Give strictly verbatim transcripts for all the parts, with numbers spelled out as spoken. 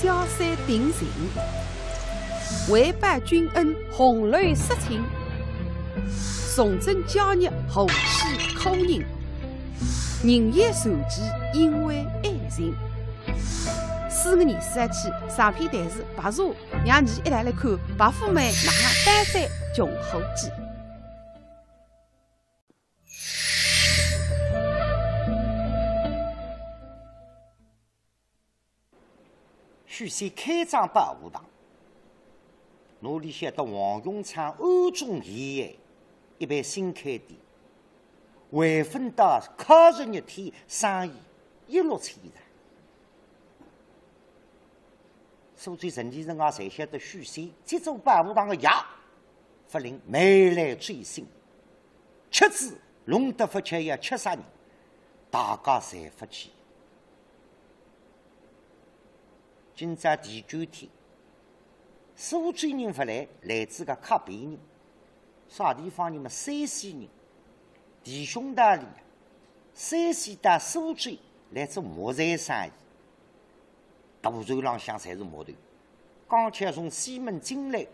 江山定情，为报君恩，红楼失亲。重振家业，后世苦人。人言传记，因为爱情。四月二十一日，长篇弹词《白蛇》，让你一道来看白富美哪能单山穷苦记。 许仙开张百货堂，哪里晓得王永昌暗中联姻一爿新开店，还分到客日日天生意一落千丈。苏州城里人啊，侪晓得许仙这座百货堂个爷，勿灵，眉来眼新，吃仔弄得勿吃要吃杀人，大家侪勿去。 今朝第九天，苏州人勿来，来仔个客别人，啥地方人嘛？山西人。弟兄道理啊，山西到苏州来做木材生意，大船浪向侪是木头。刚巧从西门进来，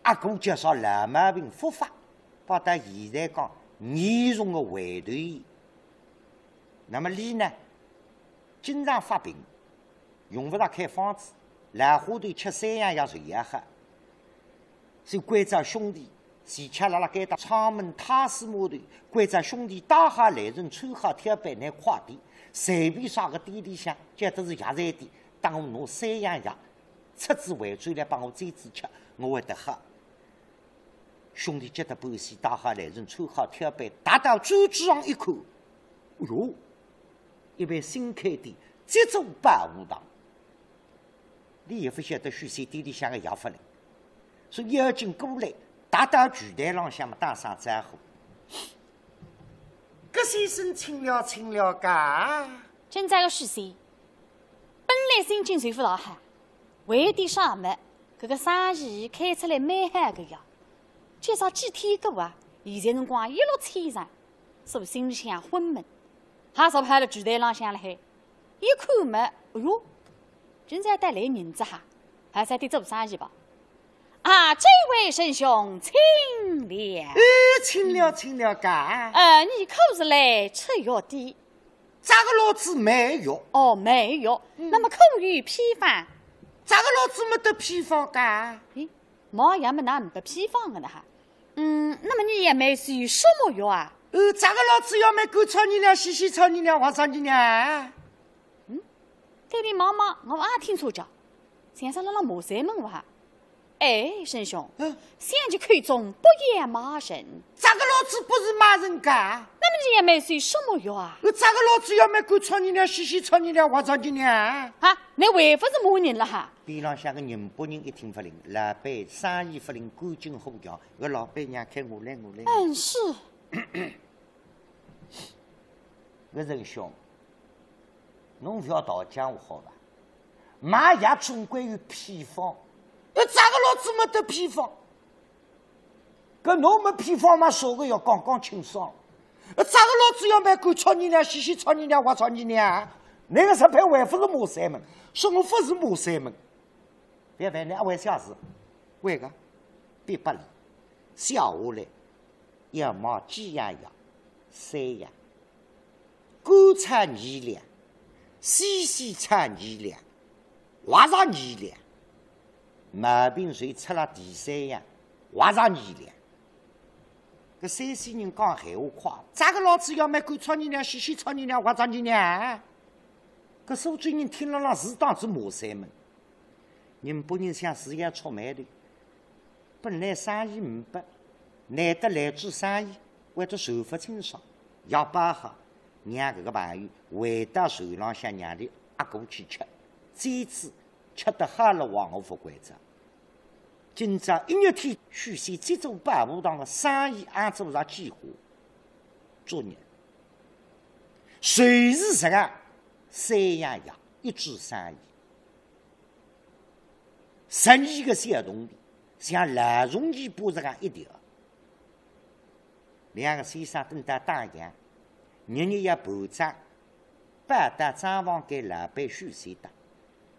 阿哥介绍老毛病复发，跑到现在讲严重个胃头炎。那么俚呢，经常发病， 用勿着开方子，老花头吃山药药水也好。所以关照兄弟，齐巧辣辣该搭阊门太师码头，关照兄弟带好来人，穿好挑板，拿快递，随便啥个店里向，假使是药材店，搭我拿山药药，出仔回转来帮我煎仔吃，我会得好。兄弟急得半死，带好来人，穿好挑板，踏到专诸巷一看，哎哟， 一爿新开店，这座百货堂。俚也勿晓得许仙店里向个药勿灵，所以要紧过来，踏到柜台浪向嘛，打声招呼。葛先生请了，请了，嘎。今朝个许仙，本来心情就勿老好，为点啥么，搿个生意开出来蛮好个呀。介绍几天个啊，现在辰光一落千丈， 所以心里向昏闷，还坐辣了柜台浪向了海。一看嘛，哎哟，今朝带来银子哈，还是得做生意吧。啊，这位仁兄，请了。哎，请了，请了，嘎。呃，你可是来出药的？这个老子没有。哦，没有。嗯。那么可有偏方？这个老子没得偏方，嘎。咦，毛爷么哪没得偏方个呢哈？ 嗯，那么你也没是有什么药啊？呃，这个老子要没够草泥了，洗洗草泥了，我草泥了。嗯，对你妈妈，我也听错着，像是辣辣骂山门哇。哎，仁兄，嗯。想你口中不要骂人。这个老子不是骂人家。那么你也没是有什么药啊？呃，这个老子要没够草泥了，洗洗草泥了，我草泥了。啊，你还不是骂人了哈？边浪向个宁波人一听勿灵，老板生意勿灵，赶紧呼叫。 搿老板娘看我来，我来。嗯，是。搿仁兄，侬覅逃讲我好伐？买药总归有偏方，呃，这个老子没得偏方。搿侬没偏方嘛，说个要讲讲清爽。呃，这个老子要蛮干，操你娘，洗洗操你娘，我操你娘。那个时候还勿是骂山门，说我勿是骂山门。 覅烦恼，阿会小事，为个，别不理。接下来，要买几样药，三样。甘草二两，西施草二两，滑石二两。毛病就出了第三样，滑石二两。搿山西人讲闲话快，这个老子要蛮干，操你娘，西施操你娘，滑石二两。搿苏州人听了，老是当是骂山门。 宁波人想是要触霉头，本来生意没拨，难得来做生意，为得说勿清爽，药包好，让搿个朋友回到船浪向，让俚阿哥去吃，煎仔吃得好了哇，我勿关照。今朝一日天，许仙这座百货堂个生意也做着几化，作孽。就是这个三样药，一做生意。 生意个小动力，像老容易把这个一条。两个先生等到打烊，日日要盘账，报到账房给老板许仙搭。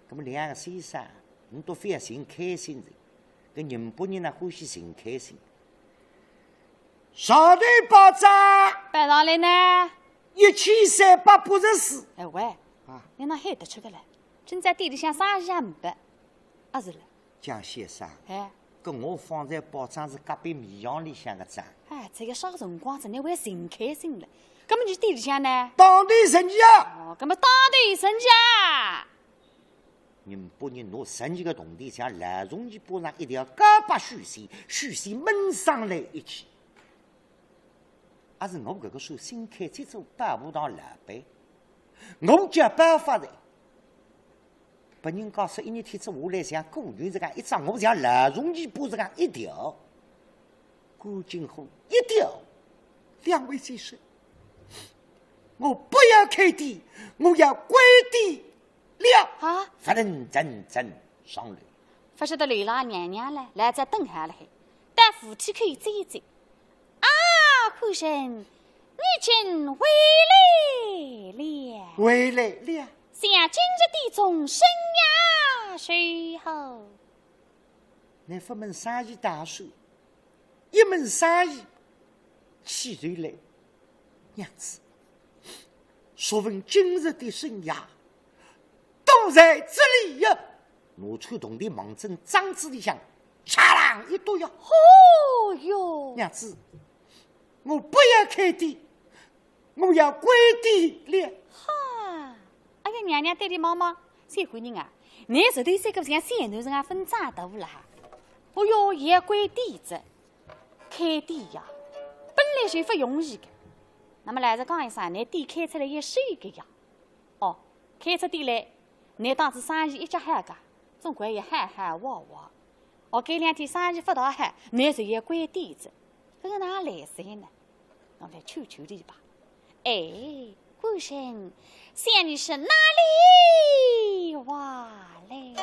那么两个先生，侬都非要寻开心的，搿宁波人呢欢喜寻开心。上头报章，报上来呢？一千三百八十四。哎喂，啊，侬哪喊得出个来？今朝店里向生意也没，阿是了？ 江先生，哎，搿我方才报章是隔壁米行里向个账。哎，搿个啥辰光，真的会寻开心了。搿么侬店里向呢？当地生意啊。哦，搿么当地生意啊。宁波人拿生意个铜钿像老容易布上一条高把虚线，虚线闷上来一记。阿是我搿个手新开始做大武堂老板，我叫包发财。 别人家说一日天做下来像过牛这样一张，我像老容易布这样一条，赶紧火一条。两位先生，我不要开店，我要关店了。啊？反正真正上来。勿晓得刘老娘娘嘞，来在等下了嘿，到扶梯口走一走。啊，官人，你真回来了。回来了。 想今日店中生意如何？乃勿问生意大小，一问生意气就来。娘子，若问今日的生意，都在这里呀。拿出铜钿望准张子里向，嚓啷一剁呀。哦哟！娘子，我不要开店， 我要关店了。哈，哎呀，娘娘对俚望望，小官人啊，倷实头像个像小囡仔啊，勿长大了哈。哦哟，也关店仔，开店呀，本来就勿容易个。那么老实讲一声，倷店开出来也是个呀。哦，开出店来，倷当仔生意一家好个，总归也好好活活。 哦，搿两天生意勿大好，倷就要关店仔，搿个哪来三呢？我来求求俚吧。哎，官人，想你是哪里话来？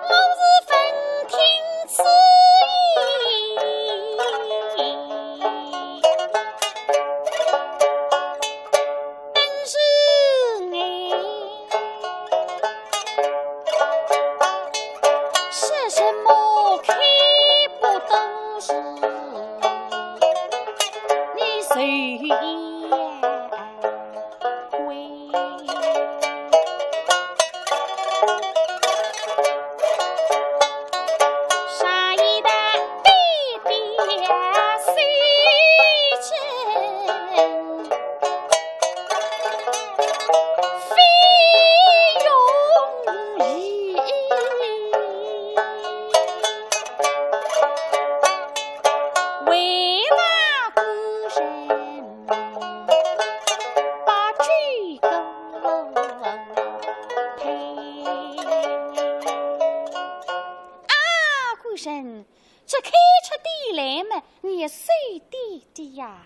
我是闻听此言。 本是爱，说什么开不都是你谁也会。 啊，官人，这开出店来嘛，你也收店的呀？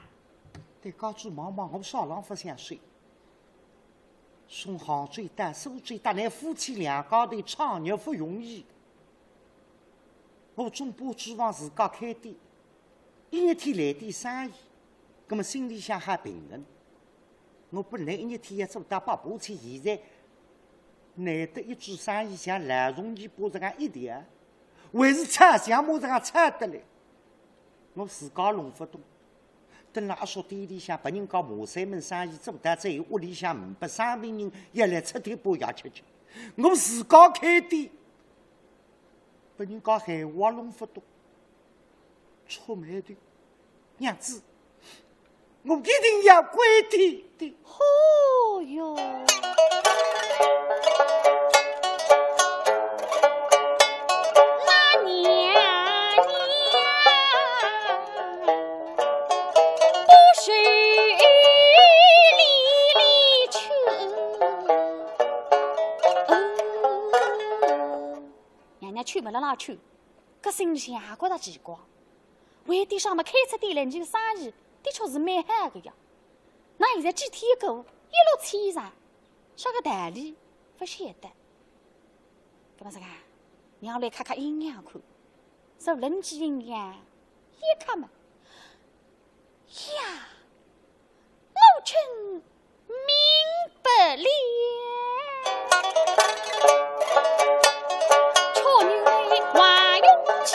对家主望望，我啥浪勿想收。从杭州到苏州，搭倷夫妻两家头创业勿容易。我总把指望自家开店， 一日天来点生意，葛么心里向还平衡。我本来一日天要做到百把千，现在难得一桩生意像老容易布这样一点，还是拆墙木这样拆得来。我自家弄勿懂。等了阿叔店里向拨人家骂三门生意做到最后，屋里向呒拨生病人要来拆店把牙吃吃。我自家开店，拨人家闲话弄勿懂。 触霉头，娘子，我一定要跪地的。哦哟，那娘娘不是里里去。娘娘去没了哪去？ 搿心里向也觉得奇怪，为点啥么开出店来，倷个生意的确是蛮好个呀。那现在几天一个一落千丈，啥个道理？勿晓得。搿么这个，让我来看看阴阳看，说人之阴阳，一看嘛，呀，我真明白了。却因为王永昌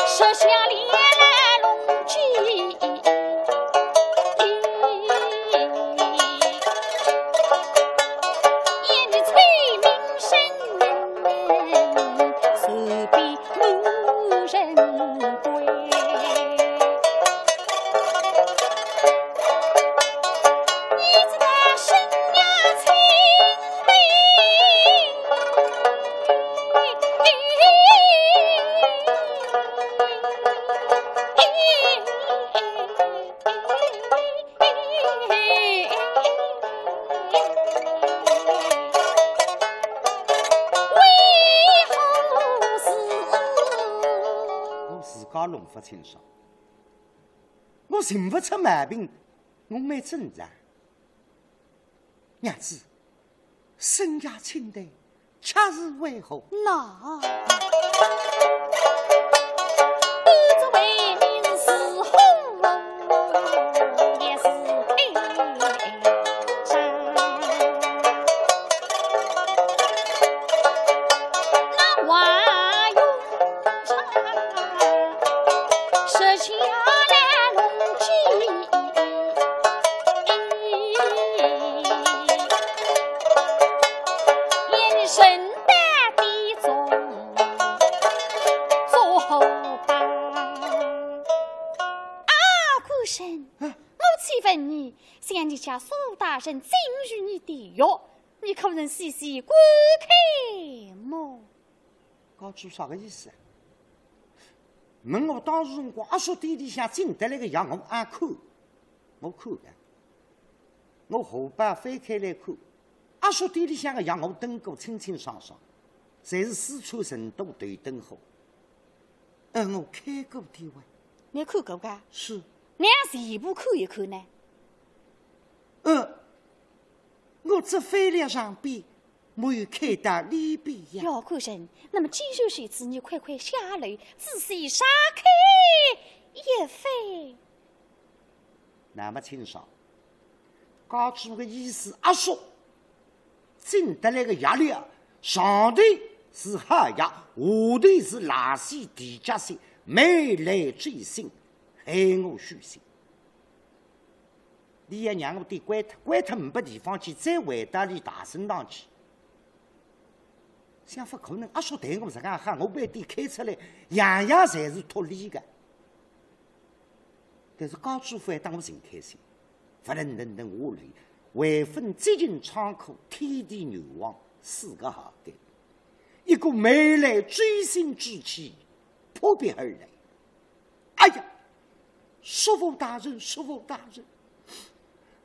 设下了来弄计，言你催命 随便无人归。你知道生呀清白。 我自家弄勿清爽，我寻勿出毛病，我蛮正常。 娘子，生呀清淡，却是为何？那，不知为民是何物，也是悲伤。那王永昌 设下来弄计，言你身带的重，做何报？啊，官人，啊？我且问你，想你家苏大人赠与你的药，你可曾细细观看么？ 家主啥个意思啊？问我当时辰光阿叔店里向进得来个药，我阿看，我看个，我荷包翻开来看，阿叔店里向个药我登过清清爽爽，侪是四川成都头等货。呃，我看过的哇。你看过个？是。你全部看一看呢？呃，我只翻了上边， 没有看到里边呀。哟，官人，那么既然如此，你快快下楼，仔细查看一番。那么请上。家主个意思，阿叔进得来个药了，上头是好药，下头是垃圾地脚水，霉烂追星，害我虚心。 你要让我店关脱，关脱没地方去，再回到俚大生堂去。想勿可能，阿叔待我实梗好，我拿店开出来，样样侪是托俚个。但是家主反倒我寻开心，勿能等等下来，还朆接近仓库，天地元王四个号角，一股霉烂追星之气扑鼻而来。 哎呀，叔父大人，叔父大人，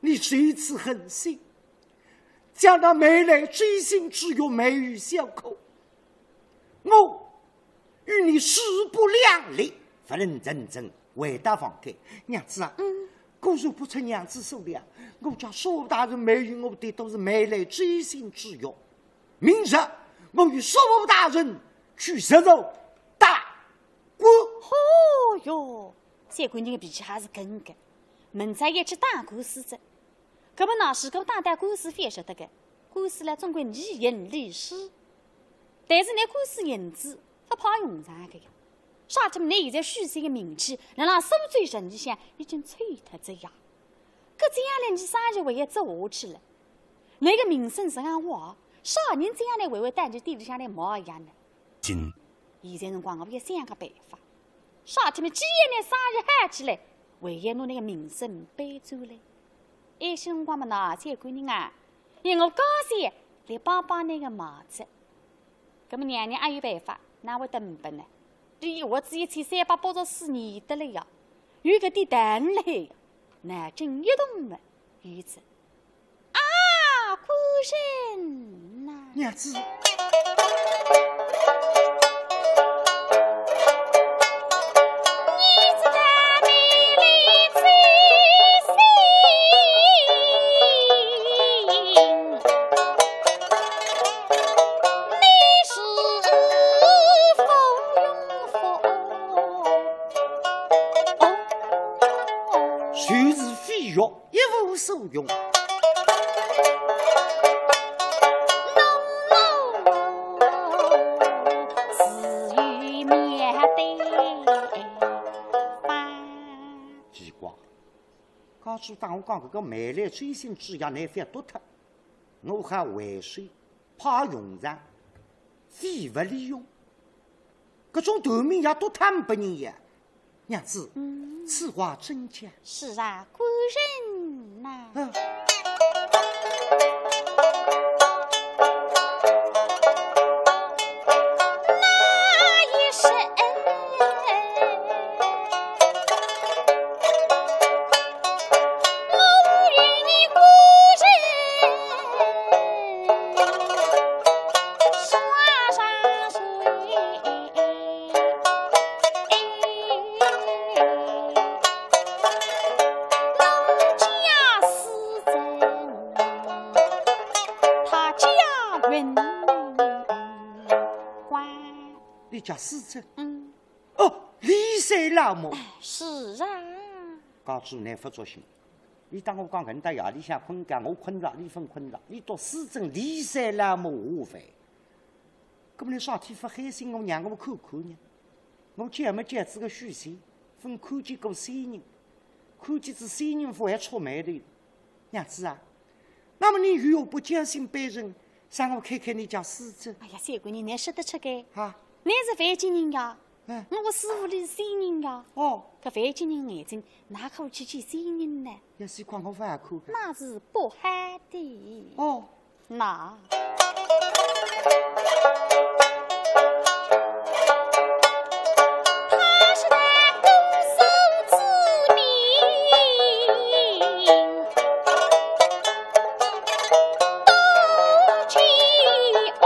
你如此狠心，将那霉烂追星之药卖与小客，我与你势不两立。勿能认真回到房间。娘子啊，嗯。果然不出娘子所料，我家叔父大人卖与我的都是霉烂追星之药。明日我与叔父大人去实奏大 官。哦哟，三官人个脾气还是梗个，明朝要去打官司哉。搿么呢，如果打打官司勿晓得个，官司呢总归你赢你输。但是呢，官司银子勿派用场个呀。啥体么，你现在许仙个名气，辣辣苏州城里向已经臭脱哉呀。搿这样呢，你生意还要做下去了，你个名声实梗坏，啥人这样呢还会到你店里向来买药呢？ 现在辰光我要想个办法，啥体么，既然拿生意好起来，还要拿那个名声扳转来。一歇辰光么，那三官人啊，要我高兴来帮帮那个忙哉。搿么娘娘阿有办法，哪会得勿呢？俚活仔一千三百八十四年得了呀，有搿点道理呀，脑筋一动么，有哉。 啊，官人呐。娘子。所用。奇怪，刚才当我讲搿个梅兰醉醒之药，倷覅毒脱，我还回收，派用场，非法利用。搿种断命药毒忒拨人呀。 娘子，嗯。此话怎讲？是啊，官人呐。嗯。那一声，我与你官人耍上水。 你家师侄？嗯。哦，李三老母。哎，是啊。家主倷勿作兴，倷当我讲搿搭夜里向困觉，我困着，倷勿困着，倷笃师侄李三老母下凡。 搿么倷啥体勿开心，我让我看看呢？我见没见仔个许仙，勿看见过仙人，看见仔仙人勿会触霉头。娘子啊，那么你如何不将心比人，让我看看你家师侄？哎呀，小官人，倷说得出个？啊？倷是凡间人呀，嗯。我师父俚是仙人呀。哦。搿凡间人眼睛哪可去见仙人呢？要是看我勿好看个。那是不好的。哦。 那。他是那公孙之名，多奇恶。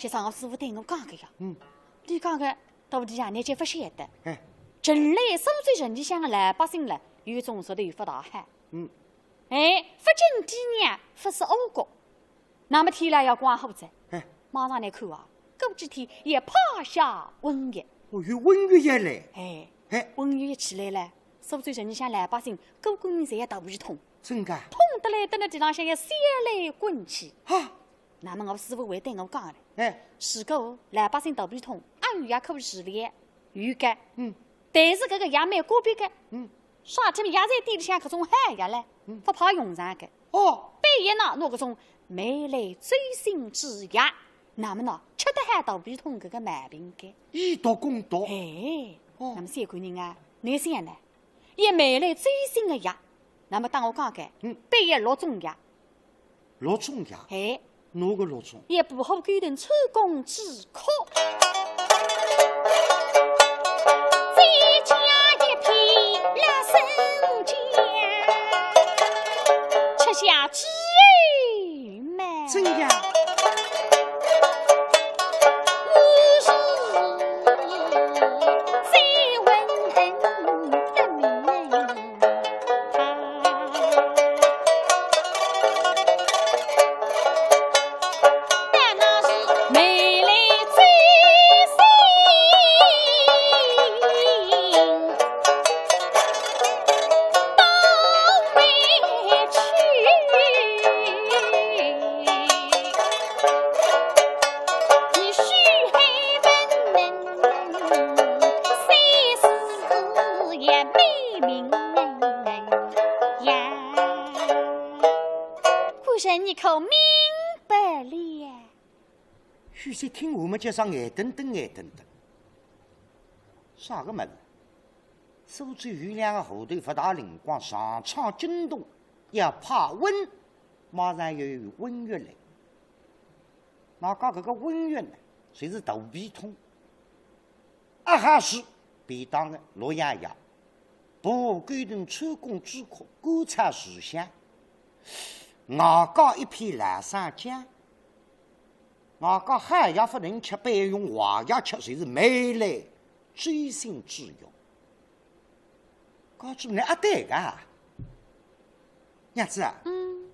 今朝我师父对我讲个呀，嗯。倷讲个道理啊，倷就勿晓得。哎。近来苏州城里向个老百姓了，有种说头勿大好。嗯。哎，勿景点呢，勿是恶国。 那么天来要光火哉，哎。马上来看啊，过几天也派下瘟疫。哦，有瘟疫也来。哎，哎。瘟疫一起来了，苏州城里向老百姓个个人侪要肚皮痛，真个？痛得来蹲辣地浪向要翻来滚去。啊。那么我师父会对我讲了，哎。如果老百姓肚皮痛，阿有药可治了，有个。嗯。但是搿个药蛮个别个。嗯。啥体药材店里向搿种好药唻，嗯。勿派用场个。 哦。对呀，拿搿种梅兰醉醒之药，那么呢，吃得好肚皮痛搿个毛病个。以毒攻毒。哎，哦。那么小官人啊，倷想呢，一梅兰醉醒个药，那么当我讲个，嗯。必要六种药。六种药？哎。哪个六种？一部好狗头穿宫之 可。再加一片辣生姜，吃下之后嘛，怎样？我是再问问。 官人，你可明白了？许仙听完么，就像眼瞪瞪眼瞪瞪。啥个物事？苏州有两个户头勿大灵光，上场惊动，要派瘟，马上要有瘟疫来。那讲搿个瘟疫呢，就是肚皮痛。 啊，还是便当个洛阳药，补骨头穿宫之可，甘草持香，外加一片辣生姜，外加好药勿能吃，必用坏药吃，就是梅兰醉醒之药。讲出来啊，对个。娘子啊，嗯。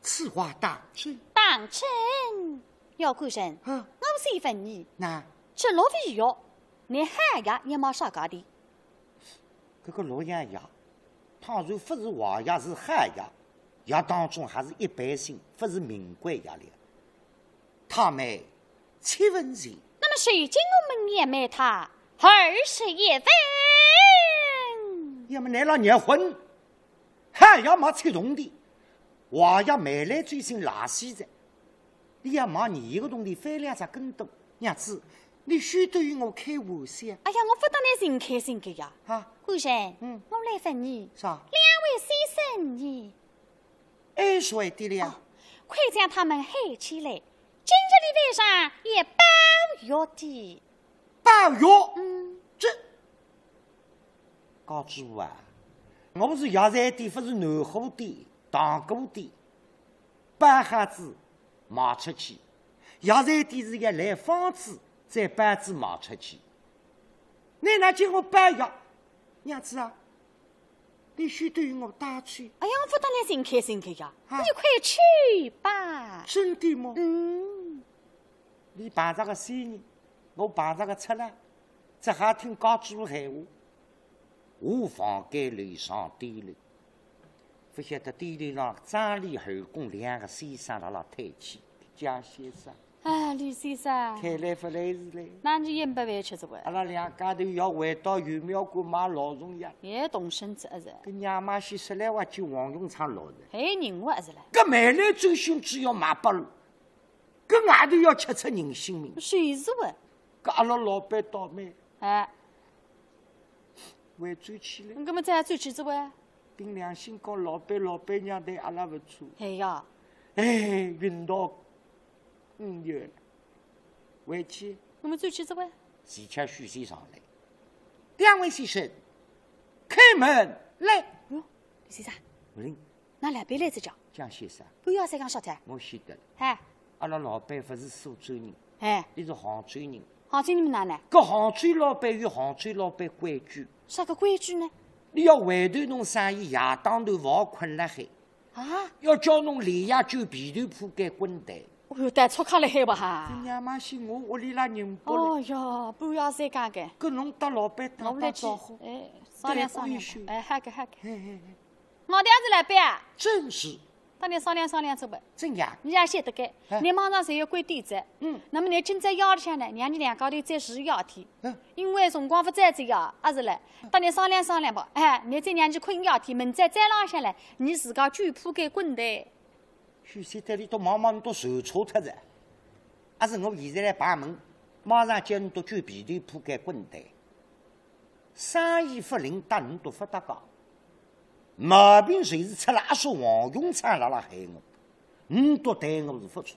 此话当真？当真。要官人，嗯。我先问你，那？吃落肥肉，你喊呀，你买啥个的？搿个洛阳药，倘若勿是坏药是好药，药当中还是一般性，勿是名贵药了。他们七文钱。那么谁叫我们也卖他二十一文？要么拿了热昏，还要卖七铜钿，坏药卖来最新拉稀的。 你要买廿一个铜钿，翻两只跟斗。娘子，你休得与我开玩笑。哎呀，我勿搭你寻开心个呀。啊？官人，嗯。我来问你，啥？两位先生呢？哎，说的了。哦，快将他们喊起来，今日里晚上要包药的。包药？嗯。这，家主婆啊，我是药材店，勿是南货店、糖果店。 包好仔卖出去，药材店是要来方子，再包仔卖出去。你哪叫我包药？娘子啊，你休得与我打趣。哎呀，我勿搭你寻开心个呀，啊。你就快去吧。真的吗？嗯。你碰着个死人，我碰着个赤佬，只好听家主婆闲话。 下房间楼上店里，勿晓得店里向张李后宫两个先生辣辣推气。江先生。哎，李先生。开来勿来事嘞？那你也没饭吃是吧？阿拉两家头要回到元妙观买老虫药。也动身子啊是。搿娘妈是说来话去王永昌老人。还人我啊是嘞。搿买来最新只要买八路，搿外头要吃出人性命。谁是喂？搿阿拉老板倒霉。 哎。回转去了。搿么再转去之外？凭良心讲，老板老板娘对阿拉勿错。哎呀。哎，运道，嗯，有了。回去。搿么转去之外？徐巧许先生来。两位先生，开门来。哟，李先生。嗯。 㑚老板来哉叫？江先生。半夜三更啥体？我晓得了。哎。阿拉老板勿是苏州人，哎。伊是杭州人。杭州人哪能？搿杭州老板有杭州老板规矩。啥个规矩呢？你要回头弄生意，夜当头勿好困辣海。啊？要叫侬连夜走皮头铺盖滚蛋。哦哟，带错开了海吧哈？搿娘妈是我屋里拉人不了。哦哟，半夜三更个。搿侬搭老板打打招呼。我来去，哎，商量商量吧。对，我也是。哎，好个，好个。嘿，嘿，嘿。 我的儿子来办啊。正是。搭你商量商量子吧。怎样？你也晓得个，哎。你马上侪要关店子。嗯。那么你今朝夜里向呢，让你两家头再住一夜天。嗯。因为辰光勿早哉呀，阿是嘞，搭你商量商量吧。哎，你再让你困一夜天，明朝早浪向来，你自家走铺盖滚蛋。许仙对伊笃望望，伊笃愁错脱哉。阿是我现在来碰门，马上叫伊笃走皮头铺盖滚蛋。 生意勿灵，搭侬笃勿搭界。毛病就是出了阿叔王永昌辣辣害我，侬笃对我是勿错。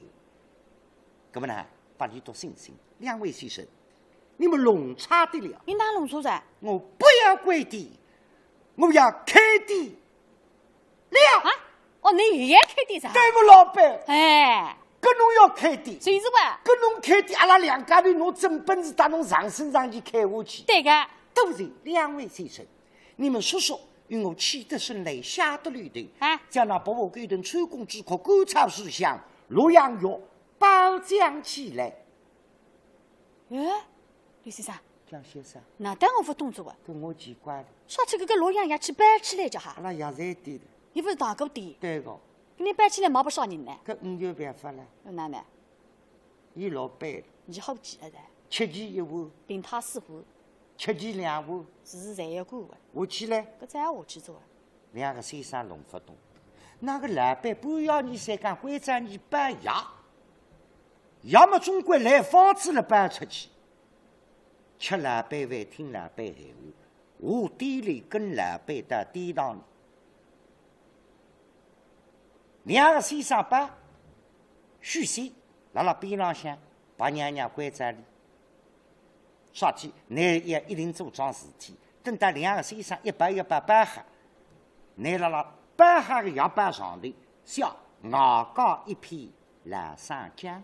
搿么呢，拨伊笃信心。两位先生，你们弄差的了。你哪弄错哉？我不要关店，我要开店。 了。啊？哦，你也开店噻？对，我老板。哎。搿侬要开店。啥意思哇？搿侬开店，阿拉两家头侬真本事，搭侬上身上去开下去。对个。多谢两位先生，你们速速与我起得身来，下得楼梯。啊。将那薄薄勾灯、穿孔之壳、甘草书香、洛阳药包装起来。哎，李先生。江先生。哪搭我勿懂哉哇？搿我奇怪了。啥体搿个洛阳药去包起来叫哈？阿拉药材店的。伊勿是糖果店。对个。搿侬包起来卖拨啥人呢？搿没有办法了。哪能？伊老板。伊好几个人？吃其一碗。凭他四碗。吃其两碗。是是，侪要管个。下去嘞？搿再下去哉哇？ 两个先生弄勿懂，那个老板半夜里三更关照伊包药，要么总归来方子了包出去。吃老板饭，听老板闲话，下店里跟老板到店堂里。两个先生包，许仙辣辣边浪向，白娘娘关照伊。 啥体？㑚也一定做桩事体，等到两个先生一包一包包好，㑚辣辣包好个药包上头写外加一片老生姜，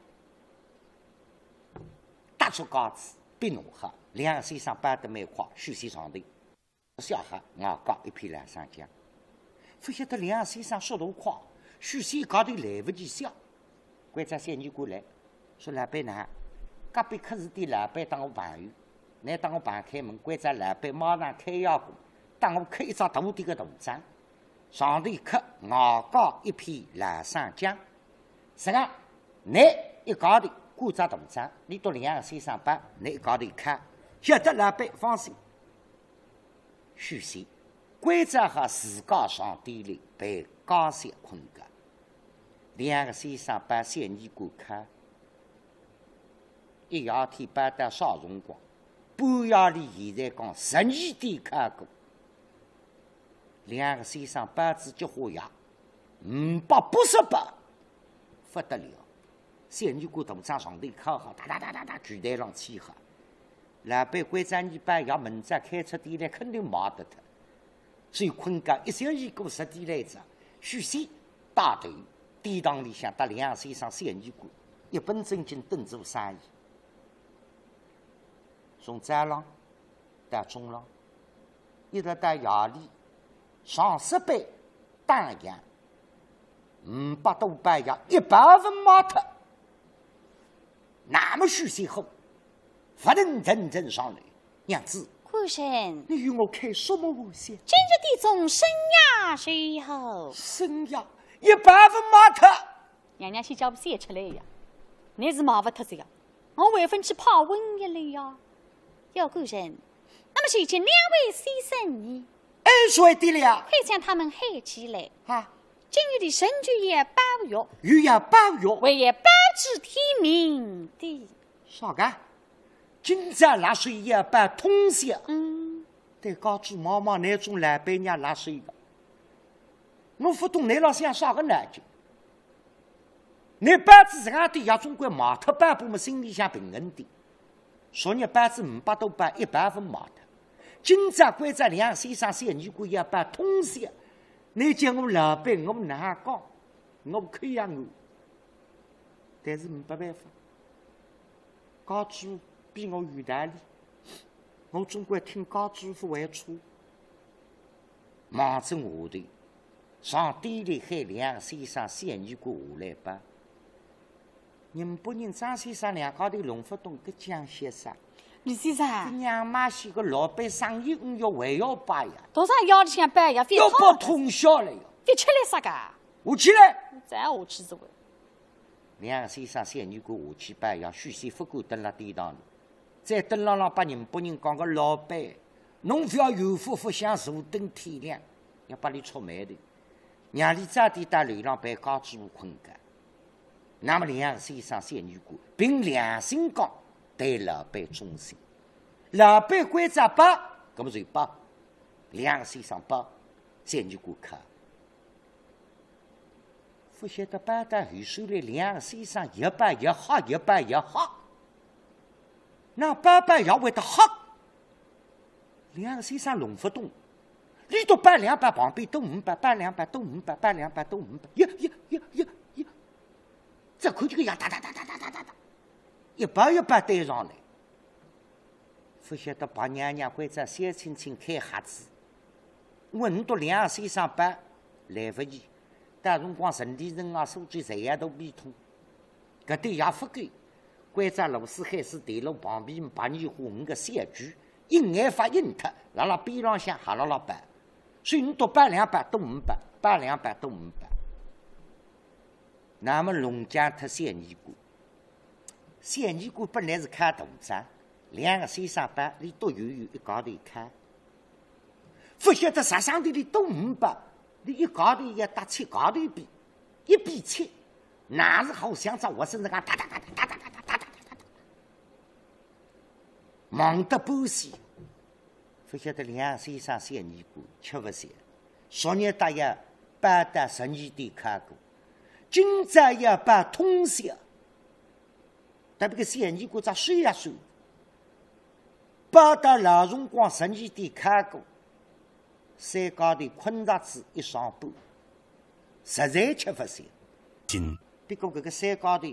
搭足盖子，别弄好。两个先生包得蛮快，许仙上头。 写好外加一片老生姜。勿晓得梁先生速度快，许仙一高头来勿及想。关照小二官来，说：“老板呐，隔壁客栈店老板当我朋友，倷当我朋友开门，关照老板马上开夜馆，当我刻一张大点个图章，上头刻外加一篇老生讲。实梗，倷一高头挂只图章，俚笃梁先生包，倷一高头看，晓得老板放心。”许仙关照好自家上店里陪家小困觉。梁先生包小二官看，一夜天包到啥辰光？半夜里现在讲十二点开过。梁先生包仔几化呀？五百八十八，勿得了！小二官大帐上头敲好，哒哒哒哒哒，柜台浪揤好。老板关照倷包药，明朝开出店来肯定卖得脱。所以困觉一小二过十点来着，许仙带头店堂里向搭梁先生小二官一本正经蹲做生意。从早浪到中浪，一直到夜里，上十班打烊，五百多包药一包勿卖脱。那么许仙火勿能忍忍上来，娘子，官人，你与我开什么玩笑？今日店中生意如何？生意一包勿卖脱。娘娘先叫我写出来呀，倷是卖勿脱个呀，我还勿去泡瘟疫了呀。哟，官人，那么如今两位先生呢？哎，说对了呀。快将他们喊起来。啊，今日里仍旧要包药，又要包药，还要包至天明的。啥个？今朝辣水要包通宵？嗯。对家主望望，倷种老板娘辣水个，我勿懂倷辣想啥个脑筋。倷包仔实梗点药总归卖脱半部么，心里向平衡点。昨日包仔五百多包，一包勿卖脱。今朝关照梁先生小二官要包通宵，倷叫我老板，我哪讲？我口也硬。但是没办法，家主比我有道理，我总归听家主勿会错。望仔下头，上店里喊梁先生小二官下来包。宁波人张先生两家头弄勿懂，搿讲些啥？李先生，搿娘妈些个老板生意五月还要包呀，多少夜里向包呀，覅要包通宵了呀。覅吃力啥个？下去嘞。再下去是会。梁先生小二官下去包呀，许仙勿敢蹲辣店堂里，再蹲辣浪拨宁波人讲个老板，侬覅有福勿享，坐等天亮，要拨俚触霉头。让俚早点到楼浪陪家主困觉。那么梁先生小二官凭良心讲，对老板忠心。老板关照包，搿么就包。梁先生包，小二官看。勿晓得包到后首来，梁先生越包越吓，越包越吓。哪包包药会得吓？梁先生弄勿懂，俚笃包两包，旁边都五包，包两包都五包，包两包都五包，呀呀呀呀呀！再看搿个药哒哒哒哒哒哒哒哒，一包一包堆上来。勿晓得白娘娘关照小青青开盒子，问倷笃梁先生包来勿及，到辰光陈连成啊、苏州侪要肚皮痛。 搿点药勿够，关照罗四海四对路旁边白二花五个小鬼，一眼法印脱，辣辣边浪向还辣辣包。所以倷笃包两包都五包，包两包都五包。那么弄僵脱小二官，小二官本来是靠大账，两个先生包，俚笃有有一家头看。勿晓得啥上头俚笃五包，俚一家头要搭七家头比，一比七， 那是好像只活生生啊，哒哒哒哒哒哒哒哒哒哒哒哒，忙得半死。勿晓得梁先生小二官吃勿消，昨日搭要包到十二点开过，今朝要包通宵。特别个小二官只手也酸，包到老辰光十二点开过，三家头困着仔一上半， 实在吃勿消。不过搿个三家头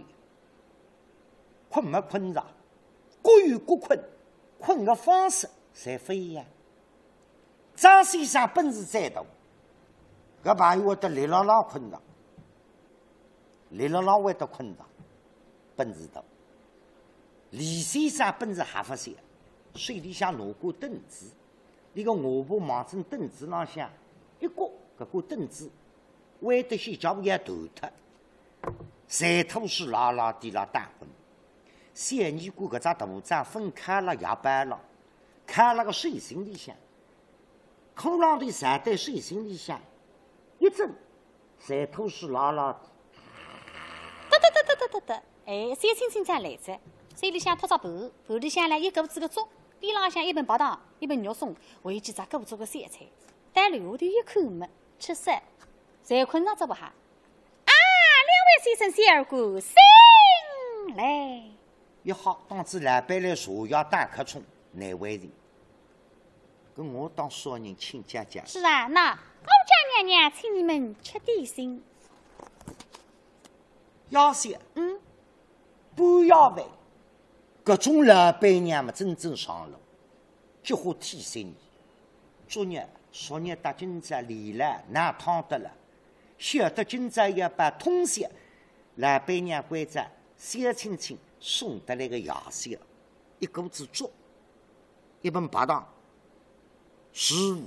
困没困着，各有各困，困个方式侪勿一样。张先生本事最大，搿朋友会得立牢牢困着，立牢牢会得困着，本事大。李先生本事还勿小，手里向拿根凳子，伊个下巴望准凳子浪向一搁，搿根凳子歪得像脚要断脱，馋吐水拉拉地辣打滚。小尼姑搿只大掌分开了也掰了，开了个手心里向， 骷髅头藏在手心里向，一震，馋吐水拉拉。得得得得得得得，哎，小青青家来哉，手里向托只盘，盘里向来一个子个粥，边浪向一盆白糖，一盆肉松，还有几只过粥个小菜。到楼下头一看么，吃煞，馋困着仔勿好。啊，两位先生小二官，请来。一吓，当仔老板来坐下打瞌冲，难为情。 搿我当啥人亲家家？是啊，那高家娘娘请你们吃点心。夜宵，嗯，半夜饭，搿种老板娘嘛真正上路，几化体贴呢。昨日昨日搭今朝连牢闹腾得了，晓得今朝要摆通宵，老板娘关照小青青送得来个夜宵，一个子粥，一盆白糖， 豆腐、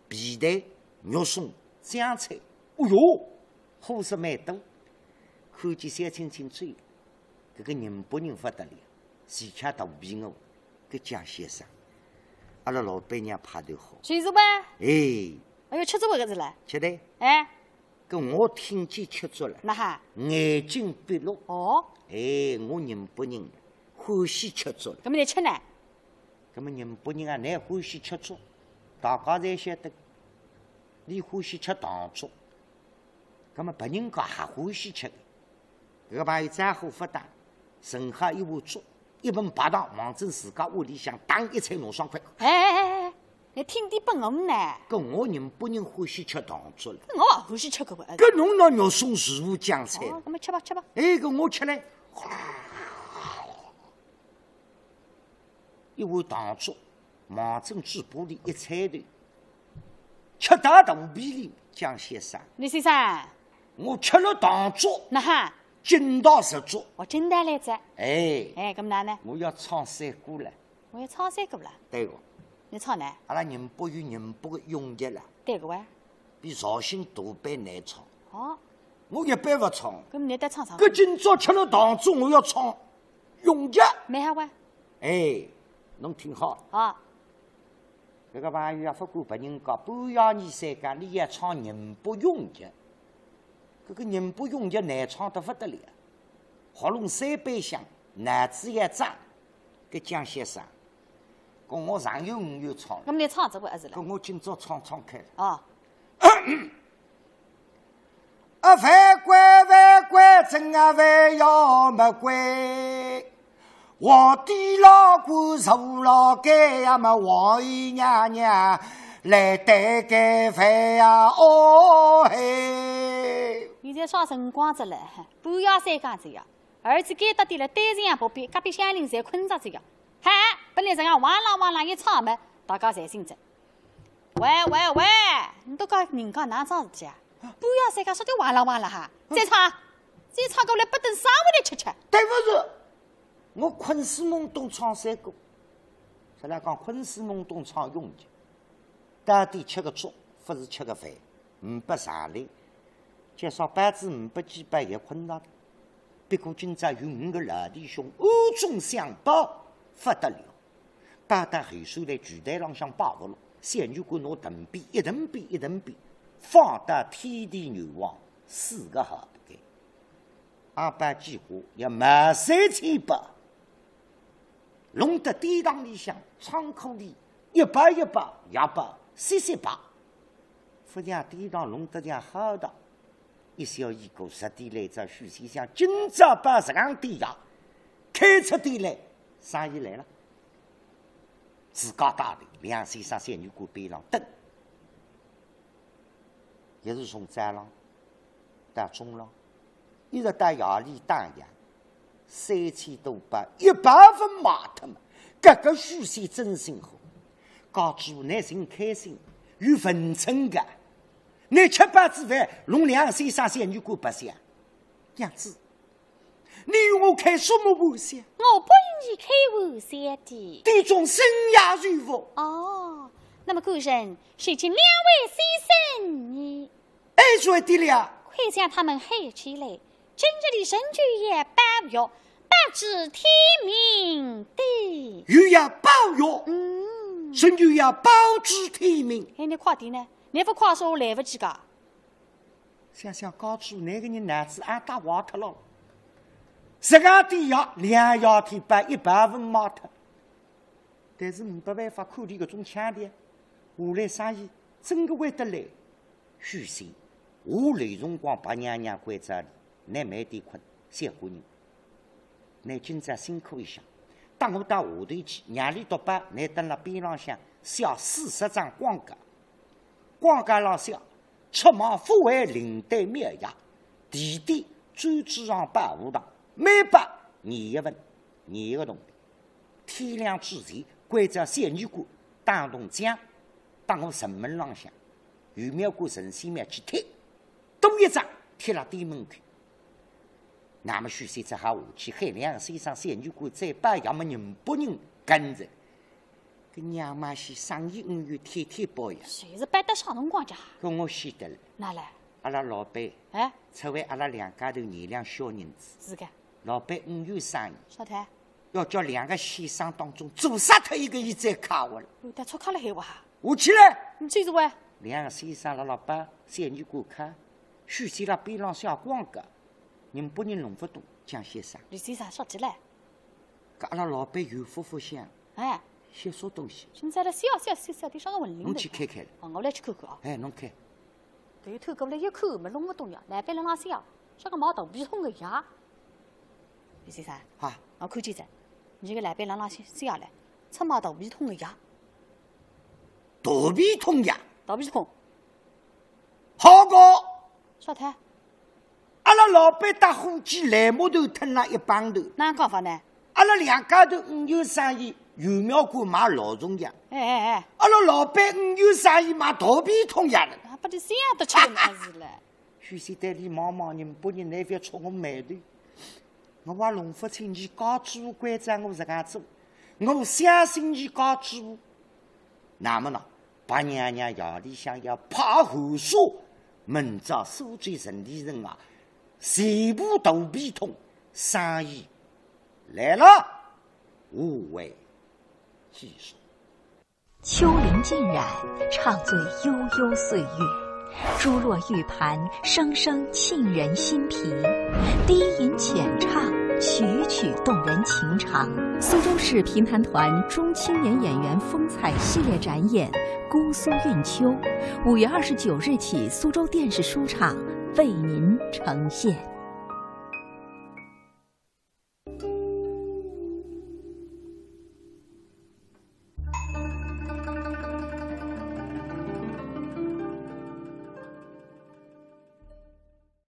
皮蛋、肉松、酱菜，哦哟，货色蛮多。看见小青青走，搿个宁波人勿得了，齐巧肚皮饿，搿江先生，阿拉老板娘派头好。就是吧？哎，哎哟，吃粥个是了。吃的，哎，搿我听见吃粥了，那哈，眼睛闭拢。哦，哎，我宁波人欢喜吃粥了。搿么你吃呢？搿么宁波人啊，乃欢喜吃粥，大家侪晓得，伊欢喜吃糖粥，搿么别人家还欢喜吃个。搿个朋友再好勿打，剩下一碗粥，一盆白糖，望准自家碗里向当一菜拿爽快。哎哎哎哎，你听点本我呢？搿我宁波人欢喜吃糖粥了，搿我也欢喜吃搿个。搿侬拿肉松、豆腐、酱菜，哦，搿么吃吧吃吧。哎，搿我吃嘞。一碗糖粥，望准嘴巴里一菜头，吃到肚皮里，江先生，李先生，我吃了糖粥，那哈，劲道十足。我真的来哉。哎，哎，搿么哪呢？我要唱山歌了。我要唱山歌了。对个，你唱呢？阿拉宁波有宁波个永吉了，对个哇。比绍兴大班难唱。哦，我一般勿唱。搿么你再唱唱。搿今朝吃了糖粥，我要唱永吉。蛮好哇。哎，侬听好，啊，搿个朋友啊，勿管别人家，半夜二三更，伊要唱宁波永吉。搿个宁波永吉难唱得勿得了，喉咙三板响，脑子也胀。搿江先生，搿我上有五有唱，搿么你唱这个还是了搿？我今朝唱唱看。啊，啊，勿管勿管，真啊勿要勿管，皇帝老官坐牢监呀么，王爷娘娘来带个饭呀，哦嘿。现在啥辰光仔了？半夜三更仔呀，儿子该搭点了，单身也不必，隔壁乡邻侪困着仔呀。嗨，本来这样哇啦哇啦一唱么，大家侪醒着。喂喂喂，你都讲人家哪桩事体啊？半夜三更说的哇啦哇啦哈，再唱，再唱过来不等啥物事吃吃。对勿住，我困死懵懂唱山歌。实在讲困死懵懂唱永吉，到底吃个粥，勿是吃个饭，呒不上来。介绍班子呒不几班也困着的。不过今朝有五个老弟兄暗中相保，勿得了。 到搭后首来祭台浪向摆活路，小女官拿藤鞭一藤鞭一藤鞭，放到天地元王四个号头间。阿爸几化要卖三千八，弄得典当里向仓库里一百一百，也百四四百，勿像典当弄得像好的。 一宵已过，十点来钟，许先生今朝摆实梗店呀，开出店来，生意来了。自家带头，梁先生小女官边浪等，也是从早浪到中浪，一直到夜里打烊，三千多包，一百份卖脱嘛，搿个许仙真心好，家主内心开心，有分寸个。倷吃饱仔饭，弄两个先生小女官白相。娘子，你与我开什么玩笑？我不与你开玩笑的。店中生意如何？哦，那么官人，谁请两位先生呢？哎，说对了。快将他们喊起来，今日里仍旧要包药，包至天明的。又要包药？嗯。仍旧要包至天明。哎，你快点呢，你不快说，我来不及噶。想想家主婆搿个人脑子也打坏脱了。实梗点药，两药天包，一包勿卖脱。但是没办法，看俚搿种腔调，下来生意真个会得来。许仙，下来辰光白娘娘关照俚，倷慢点困，小官人。 倷今朝辛苦一歇，等我到下头去，让俚笃包，倷蹲辣边浪向写四十张广告。广告浪写，出卖福海灵丹妙药，地点专诸巷保和堂，每包廿一文，廿一个铜钿。天亮之前，关照小女官打桶浆，到我城门浪向，玄妙观神仙庙去贴，多一张贴辣店门口。 那么许仙只好下去喊两个先生小女官再包药么，人不人跟着。搿娘妈是生意恩怨天天报呀。谁是包到啥辰光介？搿我晓得了。哪来？阿拉老板，哎？出为阿拉两家头廿两小银子。是个。老板恩怨生意。啥体？要叫两个先生当中做杀脱一个，伊再开活了。有点错开了海哇。下去嘞。你记住喂。两个先生辣辣包，小女官看，许仙辣边浪向光个。 人不人弄勿懂，讲些啥？李先生，说起来。搿阿拉老板有福福相，哎，些啥东西？现在了笑笑笑笑，地上个混灵的。侬去看看了。哦，我来去看看啊。哎，侬看。头探过来一看，没弄勿懂呀，老板辣浪笑，像个卖肚皮痛个呀。李先生，啊，我看见仔，你个老板辣浪笑了，出卖肚皮痛个呀。肚皮痛呀？肚皮痛。好个。 啥体？阿拉老板搭伙计来木头吞了一帮头。哪讲法呢？阿拉两家头五有生意，玄妙观卖老中药。哎哎哎。阿拉老板五有生意卖肚皮痛药了。啊，把这想都吃了么子了。许仙对俚望望，人不人，倷覅触我霉头。我也弄勿清，伲家主婆关照我实梗做，我相信伲家主婆。那么呢， 白娘娘夜里向要派后手，明朝苏州城里人啊，全部肚皮痛，生意来了，无为继续。秋林尽染，唱醉悠悠岁月。珠落玉盘，声声沁人心脾。低吟浅唱，曲曲动人情长。苏州市评弹团中青年演员风采系列展演 姑苏韵秋，五月二十九日起苏州电视书场为您呈现。